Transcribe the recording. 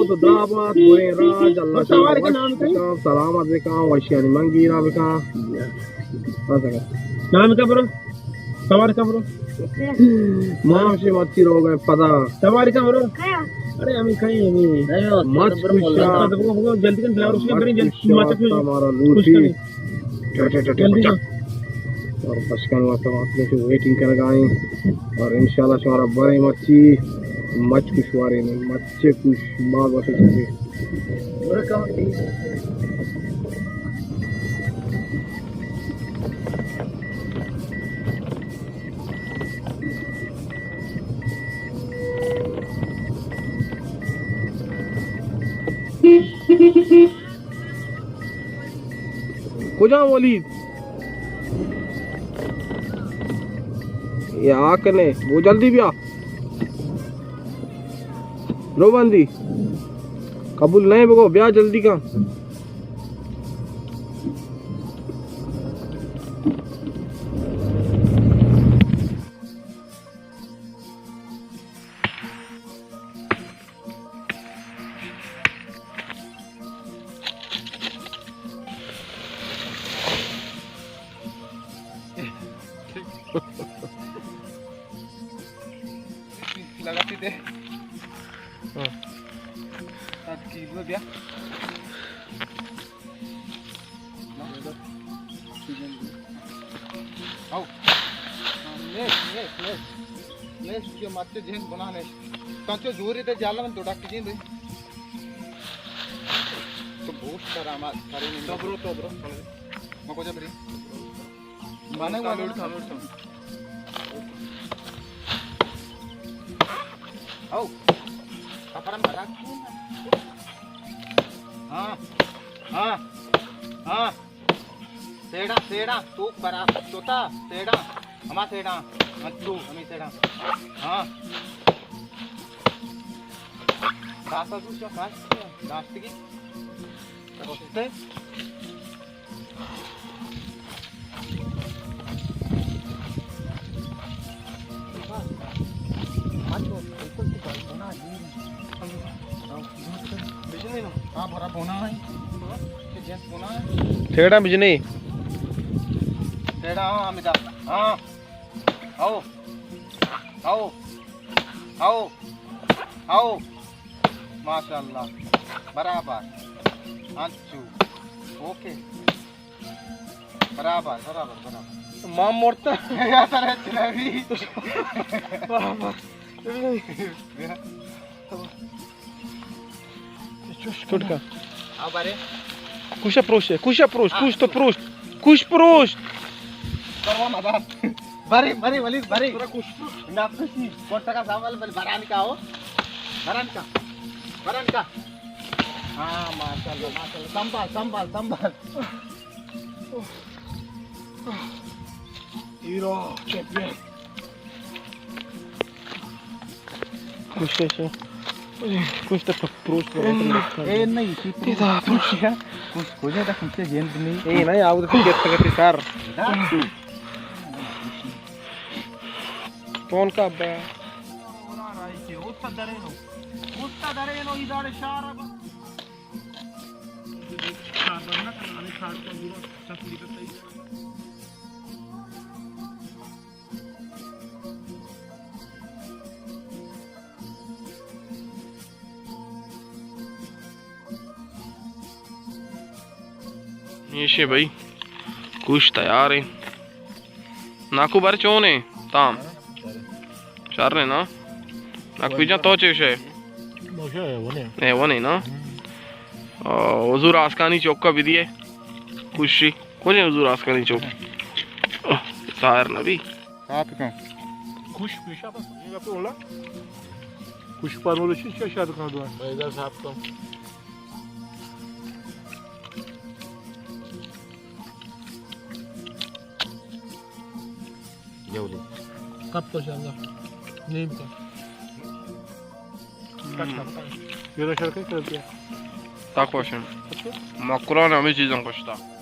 تو درابات، گوئیں راج، اللہ شما وش بکن، سلامت بکن، وشیانی منگیرا بکن۔ نام کن برو، سوار کن برو۔ ما ہمشی مرچی روگ ءَ پدا۔ سوار کن برو۔ ارے ہمیں کہیں ہمیں۔ مچ کشا۔ جلدی کن، ڈرائیور اس کے بریں، جلدی مچ کشا۔ ہمارا لوٹی۔ ٹھک، ٹھک، ٹھک، ٹھک، جلدی بچا۔ کن۔ اور بچکان واسطہ واسطہ کہ ویٹنگ کنگا ایں۔ اور انشاءاللہ شمارا بریں مرچی مچ کشواریں، مچ کش باز وشیں چیزے۔ کجام ولید؟ یا کنے، وہ جلدی بیا۔ رو بندی۔ قبول نہیں بگو، بیا جلدی کن۔ لگاتی دے۔ ہاں۔ اب کی بیا۔ آؤ۔ نیش، نیش، نیش۔ نیش، جو ماتے جن بنا نیش۔ تانچو زوری دے جالا من دوڑا کی جن دے۔ تو بوش کرا ما، کرے نہیں۔ تو برو، تو برو۔ ما کو جا بری۔ مانا تھا، لوٹ تھا، لوٹ تھا۔ آؤ۔ کپڑا مارا۔ ہاں۔ ہاں۔ ہاں۔ سیڑا، سیڑا، تو برا، توتا، سیڑا، ہما سیڑا، ہاں، تو، ہمی سیڑا۔ ہاں۔ داسا تو چا کاش، داشتگی۔ رستے۔ تھیڑا بجنی۔ تھیڑا، ہاں، ہمیں دا۔ ہاں۔ آؤ۔ آؤ۔ آؤ۔ آؤ۔ ماشاءاللہ۔ برابر۔ انچو۔ اوکے۔ برابر، برابر، برابر۔ ما مرتا۔ یا ترى چلوی۔ برابر۔ چوش کن۔ آ، بارے۔ کوشا پروش ہے، کوشا پروش، آ، کوش تو پروش، کوش پروش۔ پروا مدار۔ بارے، بارے، ولید، بارے۔ ترا کوش پروش۔ نا، کوشی۔ کون ٹکا ساوال بل بران کا ہو؟ بران کا۔ بران کا۔ ہاں، ماشاءاللہ، ماشاءاللہ۔ سنبھال، سنبھال، سنبھال۔ ایرا چیمپئن۔ کوشش ہے۔ کوشش تو پروش۔ اے نہیں، اسی پروش۔ ادا پروش۔ کوشش، کوشش، کوشش، دا کوشش جند نہیں۔ اے نہیں، آؤ تو کیا تک سر۔ کون کا با؟ اوتا درے نو۔ اوتا درے نو، ادارے شارا با۔ ایشے بھائی، کوش تیار ہے۔ ناکو بر چون ہے؟ تام۔ شر ہے نا؟ ناکو جان تو چے شے؟ اے، وہ نہیں نا؟ آ، حضور آسکانی چوکا بھی دیے۔ کوشی۔ کجا حضور آسکانی چوک؟ آہ، ظاہر نبی۔ صاف کن۔ کوش پیشا بس۔ یہ تو اللہ۔ کوش پر وہ چیز کیا شاد کن دو۔ پیدا صاف کن۔ یو دے۔ کپ تو شالا۔ نیم کا۔ کٹ کر۔ یہ تو شرکت کر دیا۔ تاک واشن۔ اچھا۔ مکران ہمیں چیزاں کشتا۔